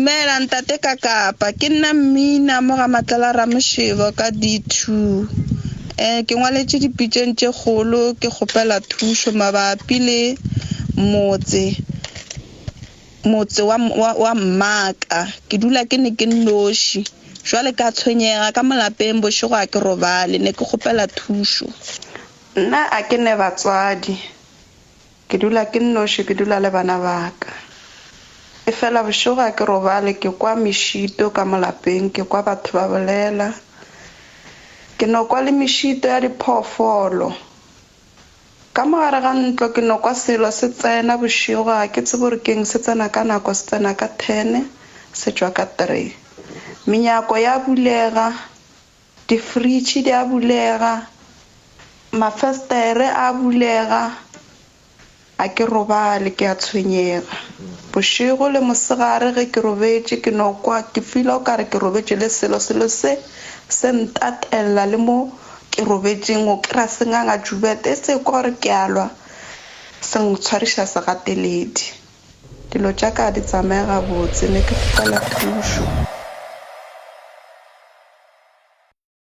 Dumela ntate Kakapa, ke nna Mmina mo ga Matlala Ramošebo ka D2. Eh, ke ngwaletše dipitšeng tše kgolo ke kgopela thušo mabapi le motse motse wa, wa, wa mmaka. Ke dula ke ne ke nnoši. Jwale ka tshwenyega ka molapeng bošego a ke robale, ne ke kgopela thušo. Nna a ke ne batswadi. Ke dula ke nnoši, ke dula le bana ba ka. Efela bošego ga ke robale, ke kwa mešito ka mo lapeng, ke kwa batho ba bolela. Ke no kwa le mešito ya diphoofolo. Ka mo gare ga ntlo ke no kwa selo se tsena bošego, ga ke tsebe gore ke'ng, se tsena ka nako, se tsena ka ten, se tšwa ka three. Menyako ya bulega, difritšhi di a bulega, mafestere a bulega. Ga ke robale, ke a tshwenyega. Bošego le mosegare ge ke robetše ke no kwa ke feel-a o ka re ke robetše le selo, selo se se ntatella le mo ke robetšeng o kry-a se nganga tšubete se kwa gore ke a lwa se ntshwariša segateledi. Dilo tša ka ga di tsamaye gabotse, ne ke kgopela thušo.